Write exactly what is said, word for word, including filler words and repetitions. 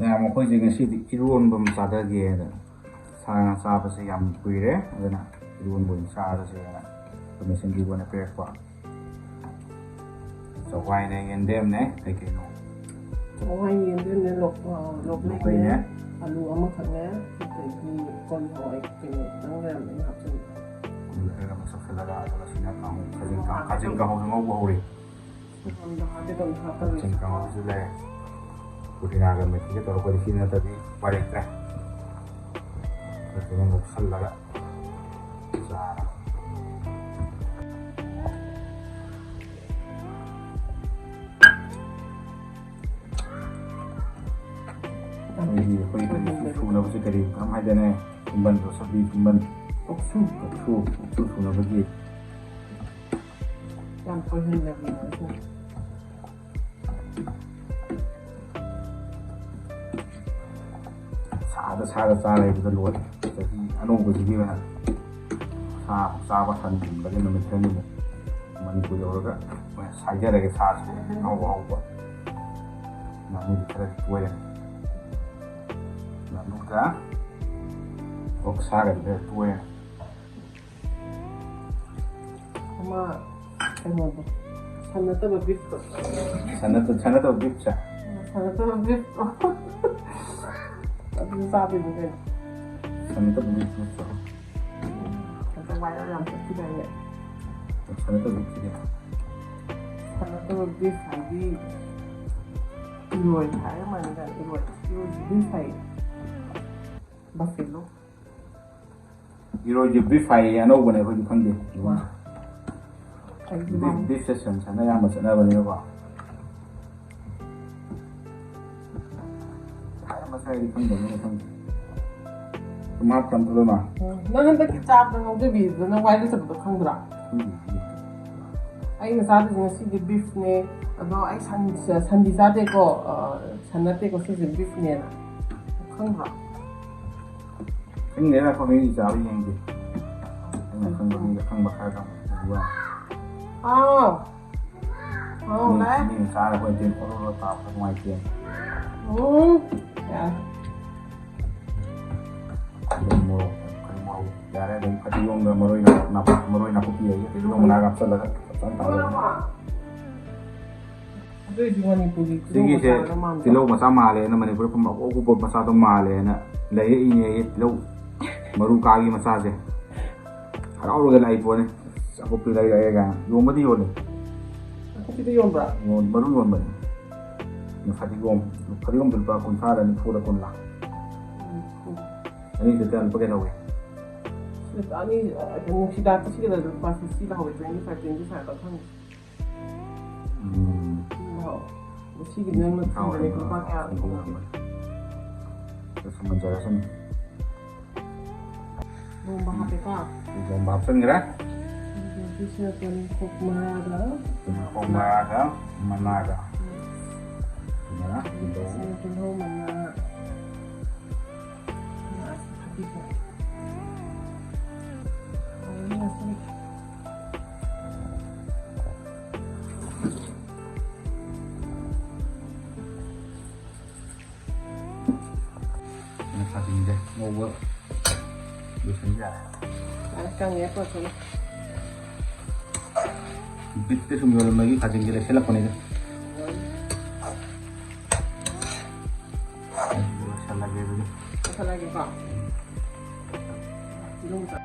ꯃꯌꯥꯝ, ꯑꯩꯈꯣꯏꯁꯦ ꯉꯁꯤꯗꯤ ꯏꯔꯣꯟꯕ ꯑꯃ ꯆꯥꯊꯒꯦꯅ, ꯁꯥ ꯉꯥ ꯆꯥꯕꯁꯦ ꯌꯥꯝ ꯀꯨꯏꯔꯦ, ꯑꯗꯨꯅ ꯏꯔꯣꯟꯕ ꯑꯣꯏꯅ ꯆꯥꯔꯁꯦꯅ ꯑꯩꯈꯣꯏ ꯃꯁꯦꯟꯒꯤ ꯑꯣꯏꯅ ꯄꯤꯔꯛꯄ ꯆꯋꯥꯏꯅꯦ, ꯌꯦꯟꯗꯦꯝꯅꯦ, ꯀꯩ ꯀꯩꯅꯣ? ꯆꯋꯥꯏ, ꯌꯦꯟꯗꯦꯝꯅꯦ, ꯂꯣꯛ-, ꯑ, ꯂꯣꯛꯂꯩꯅꯦ, ꯂꯣꯛꯂꯩꯅꯦ꯫ ꯑꯂꯨ ꯑꯃꯈꯛꯅꯦ, ꯑꯗꯒꯤ ꯀꯣꯂꯤ ꯍꯋꯥꯏ ꯀꯩꯅꯣ ꯈꯤꯇꯪ ꯂꯩꯔꯝꯃꯦ, ꯑꯩꯅ ꯍꯥꯞꯆꯤꯟꯕ꯫ ꯀꯣꯂꯤ ꯈꯔ ꯑꯃ ꯆꯞꯁꯤꯜꯂꯒ, ꯑꯗꯨꯒ ꯁꯤꯅ ꯀꯥꯡꯍꯧ, ꯈꯥꯖꯤꯡ ꯀꯥꯡ-, ꯈꯥꯖꯤꯡ ꯀꯥꯡꯍꯧꯁꯨ ꯉꯧꯕ ꯍꯧꯔꯤ꯫ ꯃꯇꯝꯗ ꯍꯥꯞꯀꯦ ꯇꯧꯅꯤ, ꯍꯥꯞꯄꯔꯣꯏ꯫ ꯈꯥꯖꯤꯡ ꯀꯥꯡꯍꯧꯁꯨ ꯂꯩ꯫ ꯄꯨꯗꯤꯅꯥꯒ ꯃꯦꯊꯤꯒ ꯇꯧꯔꯛꯄꯗꯤ ꯁꯤ ꯅꯠꯇ꯭ꯔꯗꯤ ꯎꯄꯥꯏ ꯂꯩꯇ꯭ꯔꯦ꯫ ꯑꯗꯨꯅ ꯉꯧꯁꯜꯂꯒ ꯆꯥꯔꯦ꯫ ꯑꯩꯈꯣꯏꯒꯤ, ꯑꯩꯈꯣꯏꯒꯤ ꯀꯔꯤ ꯁꯨꯅꯕꯁꯦ ꯀꯔꯤ ꯀꯔꯝ ꯍꯥꯏꯗꯅꯦ? ꯀꯨꯝꯕꯟꯗꯣ, ꯁꯧꯒ꯭ꯔꯤ ꯀꯨꯝꯕꯟ꯫ ꯀꯣꯛꯁꯨ꯫ ꯀꯣꯛꯁꯨ, ꯀꯣꯛꯁꯨ ꯁꯨꯅꯕꯒꯤ꯫ ꯌꯥꯝ ꯇꯣꯏꯍꯟꯗꯕꯤꯗ ꯁꯨꯝ꯫ ꯁꯥꯗ ꯁꯥꯗ ꯆꯥ ꯂꯩꯕꯗ ꯂꯣꯏꯔꯦ꯫ ꯆꯍꯤ ꯑꯅꯧꯕꯁꯤꯒꯤ ꯑꯣꯏꯅ ꯁꯥ ꯆꯥꯕ ꯍꯟꯕꯒꯤ ꯅꯨꯃꯤꯠ ꯈꯔꯅꯤꯃꯨꯛ ꯃꯅꯤꯄꯨꯔ ꯌꯧꯔꯒ ꯑꯩꯈꯣꯏꯅ ꯁꯥꯏꯖꯔꯒꯦ ꯁꯥꯁꯦ ꯑꯍꯥꯎ ꯑꯍꯥꯎꯕ꯫ ꯉꯥꯅꯨꯗꯤ ꯈꯔꯗꯤ ꯇꯣꯏꯔꯦ꯫ ꯉꯥꯅꯨꯒ ꯑꯣꯛꯁꯥꯒꯗꯤ ꯈꯔ ꯇꯣꯏꯔꯦ꯫ ꯑꯃ ꯀꯩꯅꯣꯗꯣ, ꯁꯟ ꯅꯠꯇꯕ ꯕꯤꯐꯇꯣ꯫ ꯁꯟ ꯅꯠꯇ-, ꯁꯟ ꯅꯠꯇꯕ ꯕꯤꯐꯁꯦ? ꯁꯟ ꯅꯠꯇꯕ ꯕꯤꯐꯇꯣ꯫ ꯑꯗꯨ ꯆꯥꯗꯣꯏꯅꯤ ꯀꯩꯅꯣ꯫ ꯁꯟ ꯅꯠꯇꯕ ꯕꯤꯐꯇꯣ꯫ ꯑꯗꯣ viral ꯌꯥꯝ ꯆꯠꯈꯤꯗꯥꯏꯅꯦ? ꯁꯟ ꯅꯠꯇꯕ ꯕꯤꯐꯁꯤꯗꯤ? ꯁꯟ ꯅꯠꯇꯕ ꯕꯤꯐ ꯍꯥꯏꯗꯤ ꯏꯔꯣꯏ ꯍꯥꯏꯔ ꯃꯥꯜꯂꯦ ꯀꯩꯅꯣ, ꯏꯔꯣꯏ, ꯏꯔꯣꯏ ꯕꯤꯐ ꯍꯥꯏꯌꯦ꯫ Buffalo꯫ ꯏꯔꯣꯏꯁꯦ ꯕꯤꯐ ꯍꯥꯏꯌꯦ, ꯑꯅꯧꯕꯅꯦ, ꯑꯩꯈꯣꯏꯗꯤ ꯈꯪꯗꯦ꯫ ꯋꯥ꯫ ꯑꯩꯗꯤ ꯕꯤꯐ, ꯃꯥ- ꯕꯤꯐꯁꯦ ꯁꯟ, ꯁꯟ ꯑꯌꯥꯝꯕ ꯆꯠꯅꯕꯅꯤꯅꯀꯣ꯫ ꯑꯌꯥꯝꯕ ꯁ꯭ꯋꯥꯏꯗꯤ ꯈꯪꯗꯕꯅꯤꯅ ꯈꯪꯗꯦ꯫ ꯁꯨꯝ ꯍꯥꯞ ꯇꯝꯊꯕ ꯃꯥ꯫ ꯎꯝ, ꯅꯪ ꯍꯟꯗꯛꯀꯤ ꯆꯥꯕꯗ ꯉꯥꯎꯖꯕꯤꯗꯣ ꯅꯪ viral ꯆꯠꯄꯗꯣ ꯈꯪꯗ꯭ꯔꯥ? ꯈꯪꯗꯦ, ꯈꯪꯗꯦ꯫ ꯑꯩꯅ ꯆꯥꯗꯣꯏꯁꯦ ꯉꯁꯤꯗꯤ ꯕꯤꯐꯅꯦ, ꯑꯗꯣ ꯑꯩ ꯁꯟ, ꯁꯟꯗꯤ ꯆꯥꯗꯦꯀꯣ, ꯑ, ꯁꯟ ꯅꯠꯇꯦꯀꯣ ꯁꯤꯁꯦ, ꯕꯤꯐꯅꯦꯅ꯫ ꯈꯪꯕ꯭ꯔꯥ? ꯈꯪꯗꯦꯗ, ꯑꯩꯈꯣꯏ ꯃꯤꯒꯤ ꯆꯥꯕ ꯌꯦꯡꯗꯦ꯫ ꯑꯩꯅ ꯈꯪꯕ ꯃꯤꯒ ꯈꯪꯕ ꯈꯔ ꯇꯧꯕ ꯋꯥꯅꯤ꯫ ꯑꯥꯎ꯫ ꯑꯥꯎ, ꯃꯤ, ꯂꯥꯛꯑꯦ꯫ ꯃꯤꯅ ꯆꯥꯔ ꯑꯩꯈꯣꯏ ꯇꯦꯟ ꯑꯣꯔꯣ ꯑꯣꯔꯣ ꯇꯥꯕꯗꯣ ꯅꯨꯡꯉꯥꯏꯇꯦ꯫ ꯎꯝ꯫ ꯑꯗꯨꯝ ꯃꯣꯔꯣꯛ, ꯃꯣꯔꯣꯛ ꯌꯥꯔꯦ꯫ ꯑꯗꯨꯝ ꯐꯗꯤꯒꯣꯝꯒ ꯃꯔꯣꯏ ꯅꯥ-, ꯅꯥꯀꯨꯞ-, ꯃꯔꯣꯏ ꯅꯥꯀꯨꯞꯄꯤ ꯍꯥꯏꯌꯦ, ꯇꯤꯜꯍꯧ ꯃꯅꯥꯒ ꯍꯥꯞꯆꯜꯂꯒ ꯐꯖꯅ ꯇꯧꯔꯒ꯫ ꯑꯗꯨꯏꯁꯨ ꯃꯅꯤꯄꯨꯔꯒꯤ ꯇꯤꯜꯍꯧ ꯁꯤꯒꯤꯁꯦ ꯃꯆꯥꯒ ꯃꯥꯟꯗ꯭ꯔꯣ? ꯇꯤꯜꯍꯧ ꯃꯆꯥ ꯃꯥꯜꯂꯦꯅ, ꯃꯅꯤꯄꯨꯔꯗ ꯐꯪꯕ ꯑꯀꯨꯞ ꯑꯀꯨꯞꯄ ꯃꯆꯥꯗꯣ ꯃꯥꯜꯂꯦꯅ ꯂꯩꯔꯛꯏꯅꯦ ꯑꯩ, ꯇꯤꯜꯍꯧ ꯃꯔꯨ ꯀꯥꯒꯤ ꯃꯆꯥꯁꯦ꯫ ꯍꯔꯥꯎꯔꯒ ꯂꯥꯛꯏ ꯄꯣꯠꯅꯤ꯫ ꯑꯀꯨꯞꯄꯤ ꯂꯩꯔꯛꯑꯦ ꯀꯥꯏꯅ꯫ ꯌꯣꯟꯕꯗꯤ ꯌꯣꯜꯂꯤ꯫ ꯑꯀꯨꯞꯄꯤꯗ ꯌꯣꯟꯕ꯭ꯔꯥ? ꯌꯣꯟ-, ꯃꯔꯨ ꯌꯣꯟꯕꯅꯤ꯫ ꯐꯗꯤꯒꯣꯝ, ꯐꯗꯤꯒꯣꯝꯗꯣ ꯂꯨꯄꯥ ꯀꯨꯟꯊ꯭ꯔꯥꯗ, ꯅꯤꯐꯨꯗ ꯀꯨꯟꯂꯥ? ꯎꯝ, ꯎꯝ꯫ ꯑꯅꯤꯗꯨꯗ ꯂꯨꯄꯥ ꯀꯌꯥ ꯂꯧꯏ? ꯁꯤꯗ ꯑꯅꯤ, ꯑ, ꯀꯩꯅꯣ, ꯅꯨꯡꯁꯤꯗꯥꯛꯇꯣ ꯁꯤꯒꯤꯗ ꯂꯨꯄꯥ fifty ꯂꯧꯍꯧꯋꯦ, twenty five, twenty five ꯈꯛ ꯐꯪꯉꯦ꯫ ꯎꯝ꯫ ꯎꯝ, ꯍꯣꯏ꯫ ꯁꯤꯒꯤ ꯅꯪꯅ ꯊꯤꯕꯅꯦ, ꯂꯨꯄꯥ ꯀꯌꯥ? ꯁꯨꯝ ꯍꯟꯖꯔꯁꯅꯨ꯫ ꯂꯣꯝꯕ ꯍꯥꯞꯄꯦꯀꯣ꯫ ꯂꯣꯝꯕ ꯍꯥꯞꯆꯤꯟꯈ꯭ꯔꯦ꯫ ꯑꯗꯒꯤ ꯁꯤꯅ ꯇꯣꯅꯤꯡꯈꯣꯛ ꯃꯅꯥꯒ꯫ ꯇꯣꯅꯤꯡꯈꯣꯛ ꯃꯅꯥꯒ, ꯃꯅꯥꯒ꯫ ꯎꯝ꯫ ꯑꯗꯨꯅ ꯇꯤꯜꯍꯧ꯫ ꯁꯤꯅ ꯇꯤꯜꯍꯧ ꯃꯅꯥ꯫ ꯃꯅꯥꯁꯤ ꯍꯥꯞꯄꯤꯒꯦ꯫ ꯑꯗꯒꯤ ꯉꯁꯤ ꯈꯥꯖꯤꯡꯁꯦ ꯉꯧꯕ ꯂꯣꯏꯁꯤꯟꯕ ꯌꯥꯔꯦ꯫ ꯌꯥꯔꯦ, ꯀꯪꯉꯦ, ꯄꯣꯠꯁꯤꯅ꯫ ꯕꯤꯠꯇ ꯁꯨꯝ ꯌꯣꯜꯂꯝꯕꯒꯤ ꯈꯥꯖꯤꯡꯁꯦ ꯂꯩꯁꯜꯂꯛꯄꯅꯤꯗ꯫ ꯂꯣꯏꯁꯜꯂꯒꯦ ꯑꯗꯨꯗꯤ꯫ ꯂꯣꯏꯁꯜꯂꯒꯦꯀꯣ꯫ ꯇꯤꯜꯍꯧ ꯃꯆꯥ꯫